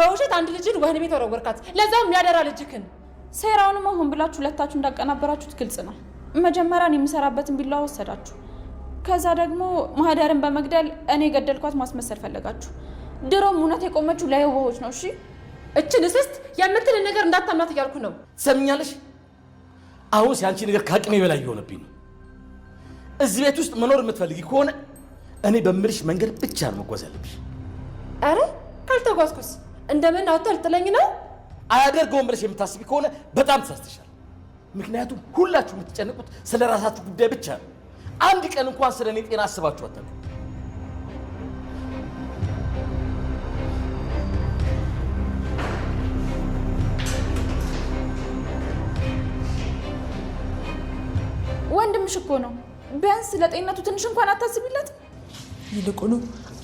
በውሸት አንድ ልጅን ወህኒ ቤት ወረወርካት፣ ለዛውም ያደራ ልጅክን። ሴራውንም አሁን ብላችሁ ሁለታችሁ እንዳቀናበራችሁት ግልጽ ነው። መጀመሪያ እኔ የምሰራበትን ቢላዋ ወሰዳችሁ። ከዛ ደግሞ ማህደርን በመግደል እኔ የገደልኳት ማስመሰል ፈለጋችሁ። ድሮም እውነት የቆመችው ለየዋሆች ነው። እሺ እችን እስስት የምትልን ነገር እንዳታምናት እያልኩ ነው። ትሰምኛለሽ? አሁን ሲያንቺ ነገር ከአቅሜ በላይ እየሆነብኝ ነው። እዚህ ቤት ውስጥ መኖር የምትፈልጊ ከሆነ እኔ በምልሽ መንገድ ብቻ ነው መጓዝ ያለብሽ። አረ ካልተጓዝኩስ እንደምን አውጥተህ ልጥለኝ ነው? አያደርገውም ብለሽ የምታስቢ ከሆነ በጣም ተሳስተሻል። ምክንያቱም ሁላችሁ የምትጨንቁት ስለ ራሳችሁ ጉዳይ ብቻ ነው። አንድ ቀን እንኳን ስለ እኔ ጤና አስባችሁ አታውቁም። ወንድምሽ እኮ ነው። ቢያንስ ለጤንነቱ ትንሽ እንኳን አታስቢለት? ይልቁኑ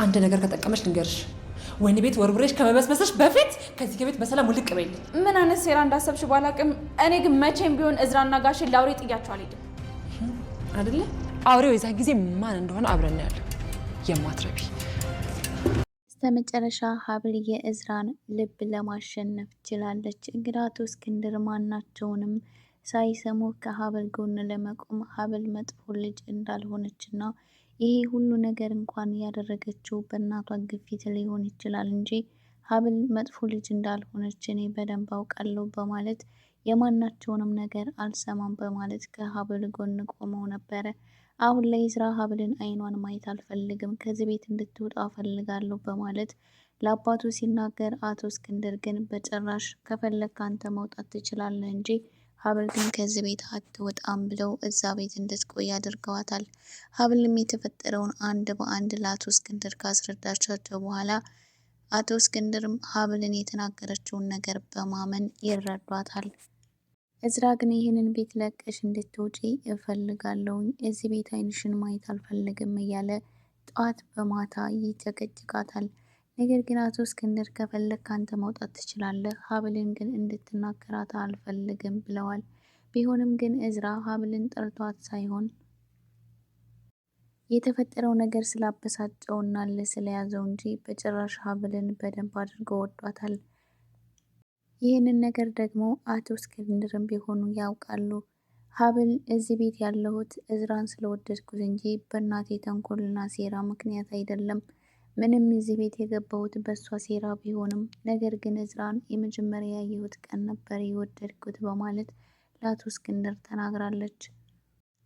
አንድ ነገር ከጠቀመሽ ልንገርሽ፣ ወህኒ ቤት ወርውሬሽ ከመበስበስሽ በፊት ከዚህ ከቤት በሰላም ውልቅ በይልኝ። ምን አይነት ሴራ እንዳሰብሽ ባላቅም፣ እኔ ግን መቼም ቢሆን እዝራና ጋሽን ለአውሬ ጥያቸው አልሄድም። አይደለ? አውሬው የዛን ጊዜ ማን እንደሆነ አብረን እናያለን። የማትረቢ። በስተመጨረሻ ሀብል የእዝራን ልብ ለማሸነፍ ችላለች። እንግዲህ አቶ እስክንድር ማናቸውንም ሳይሰሙ ከሀብል ጎን ለመቆም ሀብል መጥፎ ልጅ እንዳልሆነች እና ይሄ ሁሉ ነገር እንኳን ያደረገችው በእናቷ ግፊት ሊሆን ይችላል እንጂ ሀብል መጥፎ ልጅ እንዳልሆነች እኔ በደንብ አውቃለሁ በማለት የማናቸውንም ነገር አልሰማም በማለት ከሀብል ጎን ቆመው ነበረ። አሁን ላይ እዝራ ሀብልን አይኗን ማየት አልፈልግም፣ ከዚህ ቤት እንድትወጣ እፈልጋለሁ በማለት ለአባቱ ሲናገር፣ አቶ እስክንድር ግን በጭራሽ ከፈለግ አንተ መውጣት ትችላለህ እንጂ ሀብል ግን ከዚህ ቤት አትወጣም ብለው እዛ ቤት እንድትቆይ አድርገዋታል። ሀብልም የተፈጠረውን አንድ በአንድ ለአቶ እስክንድር ካስረዳቻቸው በኋላ አቶ እስክንድርም ሀብልን የተናገረችውን ነገር በማመን ይረዷታል። እዝራ ግን ይህንን ቤት ለቀሽ እንድትወጪ እፈልጋለሁ፣ እዚህ ቤት አይንሽን ማየት አልፈልግም እያለ ጠዋት በማታ ይጨቀጭቃታል። ነገር ግን አቶ እስክንድር ከፈለግ ካንተ መውጣት ትችላለህ፣ ሀብልን ግን እንድትናገራት አልፈልግም ብለዋል። ቢሆንም ግን እዝራ ሀብልን ጠልቷት ሳይሆን የተፈጠረው ነገር ስላበሳጨውና ስለያዘው እንጂ በጭራሽ ሀብልን በደንብ አድርጎ ወዷታል። ይህንን ነገር ደግሞ አቶ እስክንድርም ቢሆኑ ያውቃሉ። ሀብል እዚህ ቤት ያለሁት እዝራን ስለወደድኩት እንጂ በእናቴ ተንኮልና ሴራ ምክንያት አይደለም። ምንም እዚህ ቤት የገባሁት በእሷ ሴራ ቢሆንም ነገር ግን እዝራን የመጀመሪያ ያየሁት ቀን ነበር የወደድኩት በማለት ለአቶ እስክንድር ተናግራለች።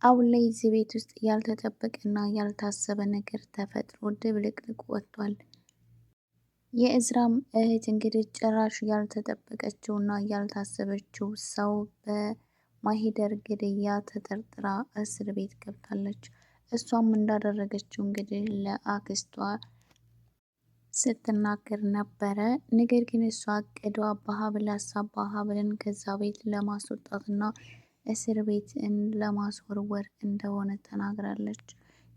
አሁን ላይ እዚህ ቤት ውስጥ ያልተጠበቀና ያልታሰበ ነገር ተፈጥሮ ድብልቅልቅ ወጥቷል። የእዝራም እህት እንግዲህ ጭራሽ ያልተጠበቀችው እና ያልታሰበችው ሰው በማሂደር ግድያ ተጠርጥራ እስር ቤት ገብታለች። እሷም እንዳደረገችው እንግዲህ ለአክስቷ ስትናገር ነበረ። ነገር ግን እሷ እቅዷ በሀብል ሀሳብ ሀብልን ከዛ ቤት ለማስወጣትና እስር ቤት ለማስወርወር እንደሆነ ተናግራለች።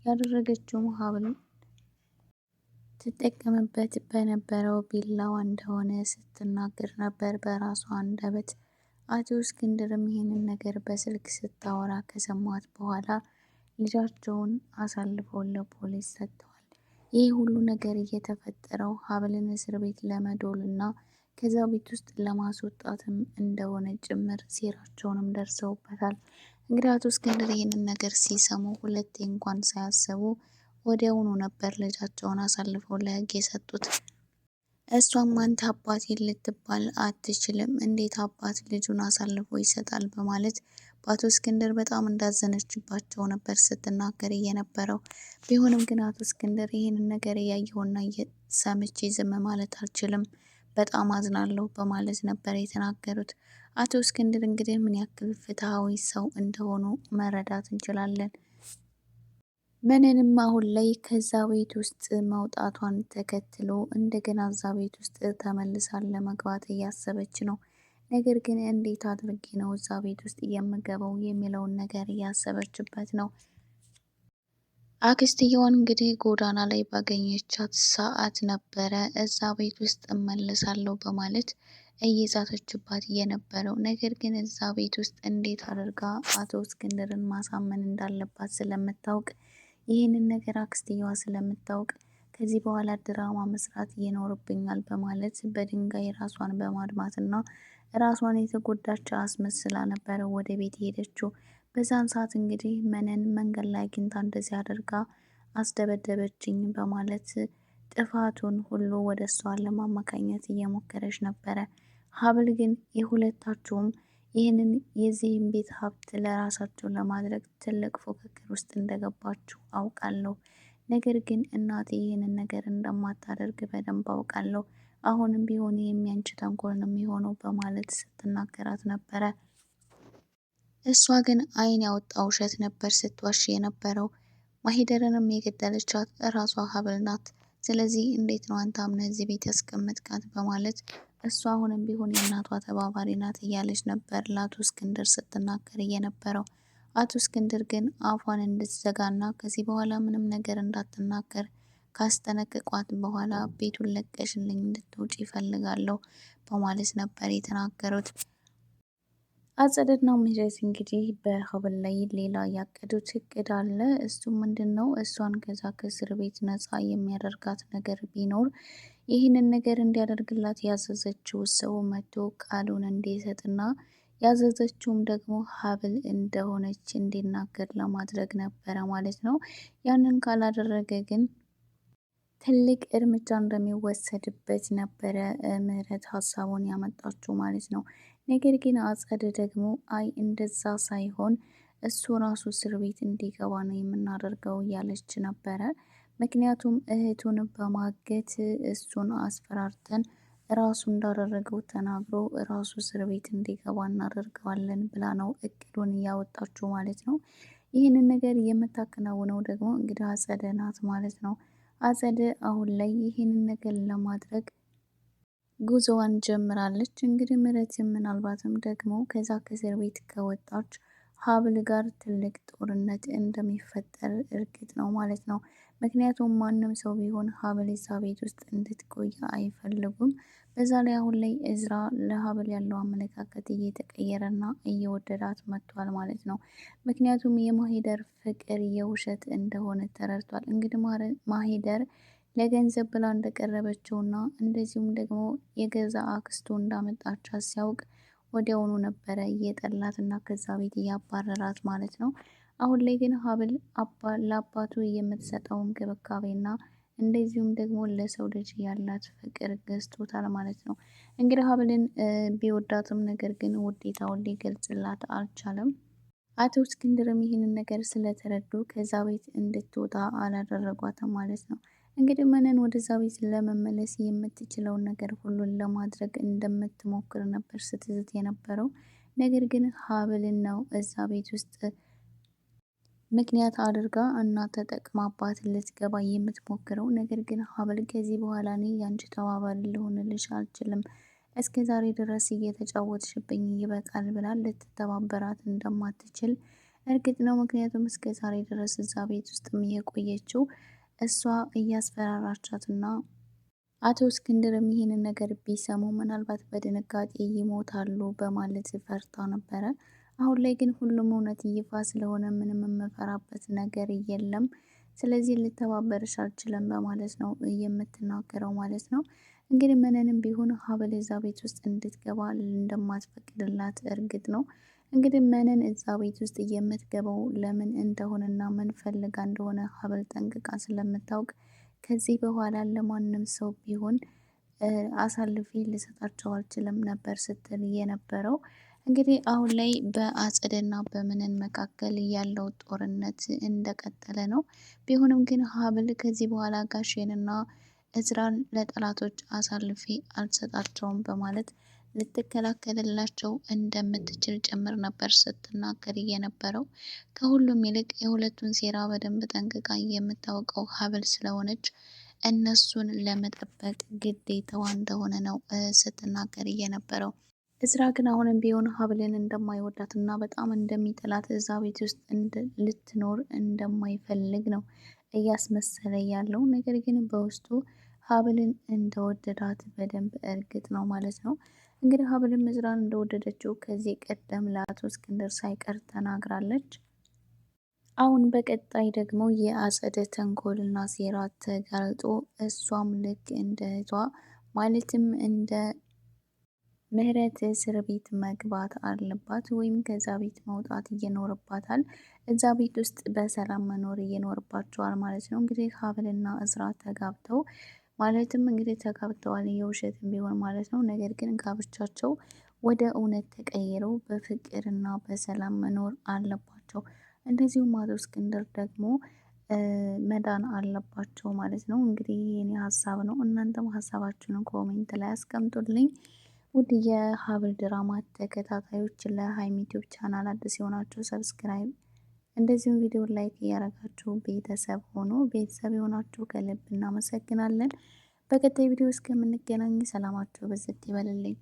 ያደረገችውም ሀብል ትጠቀምበት በነበረው ቢላዋ እንደሆነ ስትናገር ነበር በራሷ አንደበት። አቶ እስክንድርም ይህንን ነገር በስልክ ስታወራ ከሰማት በኋላ ልጃቸውን አሳልፈው ለፖሊስ ሰጥተዋል። ይህ ሁሉ ነገር እየተፈጠረው ሀብልን እስር ቤት ለመዶል እና ከዛ ቤት ውስጥ ለማስወጣትም እንደሆነ ጭምር ሴራቸውንም ደርሰውበታል። እንግዲህ አቶ እስክንድር ይህንን ነገር ሲሰሙ ሁለቴ እንኳን ሳያስቡ ወዲያውኑ ነበር ልጃቸውን አሳልፈው ለሕግ የሰጡት። እሷም አንተ አባቴ ልትባል አትችልም፣ እንዴት አባት ልጁን አሳልፎ ይሰጣል? በማለት በአቶ እስክንድር በጣም እንዳዘነችባቸው ነበር ስትናገር የነበረው። ቢሆንም ግን አቶ እስክንድር ይህንን ነገር እያየሁና ሰምቼ ዝም ማለት አልችልም፣ በጣም አዝናለሁ በማለት ነበር የተናገሩት። አቶ እስክንድር እንግዲህ ምን ያክል ፍትሐዊ ሰው እንደሆኑ መረዳት እንችላለን። መነንም አሁን ላይ ከዛ ቤት ውስጥ መውጣቷን ተከትሎ እንደገና እዛ ቤት ውስጥ ተመልሳ ለመግባት እያሰበች ነው። ነገር ግን እንዴት አድርጌ ነው እዛ ቤት ውስጥ የምገባው የሚለውን ነገር እያሰበችበት ነው። አክስትየዋን እንግዲህ ጎዳና ላይ ባገኘቻት ሰዓት ነበረ እዛ ቤት ውስጥ እመለሳለሁ በማለት እየዛተችባት የነበረው። ነገር ግን እዛ ቤት ውስጥ እንዴት አድርጋ አቶ እስክንድርን ማሳመን እንዳለባት ስለምታውቅ ይህንን ነገር አክስትየዋ ስለምታውቅ ከዚህ በኋላ ድራማ መስራት ይኖርብኛል በማለት በድንጋይ ራሷን በማድማትና ራሷን የተጎዳች አስመስላ ነበረ ወደ ቤት የሄደችው። በዛን ሰዓት እንግዲህ መነን መንገድ ላይ አግኝታ እንደዚህ አድርጋ አስደበደበችኝ በማለት ጥፋቱን ሁሉ ወደ እሷ ለማመካኘት እየሞከረች ነበረ። ሀብል ግን የሁለታችሁም ይህንን የዚህን ቤት ሀብት ለራሳቸው ለማድረግ ትልቅ ፉክክር ውስጥ እንደገባችሁ አውቃለሁ። ነገር ግን እናቴ ይህንን ነገር እንደማታደርግ በደንብ አውቃለሁ። አሁንም ቢሆን የሚያንቺ ተንኮል ነው የሚሆነው በማለት ስትናገራት ነበረ። እሷ ግን ዓይን ያወጣ ውሸት ነበር ስትዋሽ የነበረው። ማሂደርንም የገደለቻት እራሷ ሀብል ናት። ስለዚህ እንዴት ነው አንተ አምነህ እዚህ ቤት ያስቀመጥካት በማለት እሷ አሁንም ቢሆን የእናቷ ተባባሪ ናት እያለች ነበር ለአቶ እስክንድር ስትናገር እየነበረው። አቶ እስክንድር ግን አፏን እንድትዘጋና ከዚህ በኋላ ምንም ነገር እንዳትናገር ካስጠነቅቋት በኋላ ቤቱን ለቀሽልኝ እንድትውጪ ይፈልጋለሁ በማለት ነበር የተናገሩት። አጸደና ምህረት እንግዲህ በሀብል ላይ ሌላ ያቀዱት እቅድ አለ። እሱ ምንድን ነው? እሷን ከዛ ከእስር ቤት ነፃ የሚያደርጋት ነገር ቢኖር ይህንን ነገር እንዲያደርግላት ያዘዘችው ሰው መጥቶ ቃሉን እንዲሰጥና ያዘዘችውም ደግሞ ሀብል እንደሆነች እንዲናገር ለማድረግ ነበረ ማለት ነው። ያንን ካላደረገ ግን ትልቅ እርምጃ እንደሚወሰድበት ነበረ ምህረት ሀሳቡን ያመጣችው ማለት ነው። ነገር ግን አጸደ ደግሞ አይ እንደዛ ሳይሆን እሱ ራሱ እስር ቤት እንዲገባ ነው የምናደርገው እያለች ነበረ። ምክንያቱም እህቱን በማገት እሱን አስፈራርተን ራሱ እንዳደረገው ተናግሮ ራሱ እስር ቤት እንዲገባ እናደርገዋለን ብላ ነው እቅዱን እያወጣችው ማለት ነው። ይህንን ነገር የምታከናውነው ደግሞ እንግዲህ አጸደ ናት ማለት ነው። አጸደ አሁን ላይ ይህንን ነገር ለማድረግ ጉዞዋን ጀምራለች። እንግዲህ ምህረትም ምናልባትም ደግሞ ከዛ ከእስር ቤት ከወጣች ሀብል ጋር ትልቅ ጦርነት እንደሚፈጠር እርግጥ ነው ማለት ነው። ምክንያቱም ማንም ሰው ቢሆን ሀብል እዛ ቤት ውስጥ እንድትቆይ አይፈልጉም። በዛ ላይ አሁን ላይ እዝራ ለሀብል ያለው አመለካከት እየተቀየረና እየወደዳት መጥቷል ማለት ነው። ምክንያቱም የማሂደር ፍቅር የውሸት እንደሆነ ተረድቷል። እንግዲህ ማሂደር ለገንዘብ ብላ እንደቀረበችውና እንደዚሁም ደግሞ የገዛ አክስቱ እንዳመጣቻት ሲያውቅ ወዲያውኑ ነበረ እየጠላት እና ከዛ ቤት እያባረራት ማለት ነው። አሁን ላይ ግን ሀብል ለአባቱ የምትሰጠው እንክብካቤና እንደዚሁም ደግሞ ለሰው ልጅ ያላት ፍቅር ገዝቶታል ማለት ነው። እንግዲህ ሀብልን ቢወዳትም ነገር ግን ውዴታውን ሊገልጽላት አልቻለም። አቶ እስክንድርም ይህንን ነገር ስለተረዱ ከዛ ቤት እንድትወጣ አላደረጓትም ማለት ነው። እንግዲህ መነን ወደዛ ቤት ለመመለስ የምትችለውን ነገር ሁሉን ለማድረግ እንደምትሞክር ነበር ስትዝት የነበረው። ነገር ግን ሀብልን ነው እዛ ቤት ውስጥ ምክንያት አድርጋ እና ተጠቅማባት ልትገባ የምትሞክረው። ነገር ግን ሀብል ከዚህ በኋላ እኔ ያንቺ ተባባሪ ልሆንልሽ አልችልም፣ እስከ ዛሬ ድረስ እየተጫወትሽብኝ ይበቃል ብላ ልትተባበራት እንደማትችል እርግጥ ነው። ምክንያቱም እስከ ዛሬ ድረስ እዛ ቤት ውስጥ የቆየችው እሷ እያስፈራራቻትና አቶ እስክንድርም ይህንን ነገር ቢሰሙ ምናልባት በድንጋጤ ይሞታሉ በማለት ፈርታ ነበረ። አሁን ላይ ግን ሁሉም እውነት ይፋ ስለሆነ ምንም የምፈራበት ነገር የለም፣ ስለዚህ ልተባበርሽ አልችልም በማለት ነው የምትናገረው ማለት ነው። እንግዲህ መነንም ቢሆን ሀብል እዛ ቤት ውስጥ እንድትገባ እንደማትፈቅድላት እርግጥ ነው። እንግዲህ መነን እዛ ቤት ውስጥ የምትገባው ለምን እንደሆነና ምን ፈልጋ እንደሆነ ሀብል ጠንቅቃ ስለምታውቅ ከዚህ በኋላ ለማንም ሰው ቢሆን አሳልፌ ልሰጣቸው አልችልም ነበር ስትል የነበረው። እንግዲህ አሁን ላይ በአጸደና በምንን መካከል ያለው ጦርነት እንደቀጠለ ነው። ቢሆንም ግን ሀብል ከዚህ በኋላ ጋሼንና እዝራን ለጠላቶች አሳልፌ አልሰጣቸውም በማለት ልትከላከልላቸው እንደምትችል ጭምር ነበር ስትናገር የነበረው። ከሁሉም ይልቅ የሁለቱን ሴራ በደንብ ጠንቅቃ የምታውቀው ሀብል ስለሆነች እነሱን ለመጠበቅ ግዴታዋ እንደሆነ ነው ስትናገር የነበረው። እዝራ ግን አሁንም ቢሆን ሀብልን እንደማይወዳት እና በጣም እንደሚጠላት እዛ ቤት ውስጥ ልትኖር እንደማይፈልግ ነው እያስመሰለ ያለው። ነገር ግን በውስጡ ሀብልን እንደወደዳት በደንብ እርግጥ ነው ማለት ነው። እንግዲህ ሀብልን እዝራን እንደወደደችው ከዚህ ቀደም ለአቶ እስክንድር ሳይቀር ተናግራለች። አሁን በቀጣይ ደግሞ የአጸደ ተንኮልና ሴራ ተጋልጦ እሷም ልክ እንደ እህቷ ማለትም እንደ ምህረት እስር ቤት መግባት አለባት ወይም ከዛ ቤት መውጣት እየኖርባታል። እዛ ቤት ውስጥ በሰላም መኖር እየኖርባቸዋል ማለት ነው። እንግዲህ ሀብልና እዝራ ተጋብተው ማለትም እንግዲህ ተጋብተዋል የውሸትም ቢሆን ማለት ነው። ነገር ግን ጋብቻቸው ወደ እውነት ተቀይረው በፍቅርና በሰላም መኖር አለባቸው። እንደዚሁም አቶ እስክንድር ደግሞ መዳን አለባቸው ማለት ነው። እንግዲህ የኔ ሀሳብ ነው። እናንተም ሀሳባችሁን comment ላይ አስቀምጡልኝ። ውድ የሀብል ድራማ ተከታታዮች ለሀይሚ ዩቲዩብ ቻናል አዲስ የሆናችሁ subscribe፣ እንደዚሁም ቪዲዮ like እያደረጋችሁ ቤተሰብ ሆኖ ቤተሰብ የሆናችሁ ከልብ እናመሰግናለን። በቀጣይ ቪዲዮ እስከምንገናኝ ሰላማችሁ ብዝት ይበልልኝ።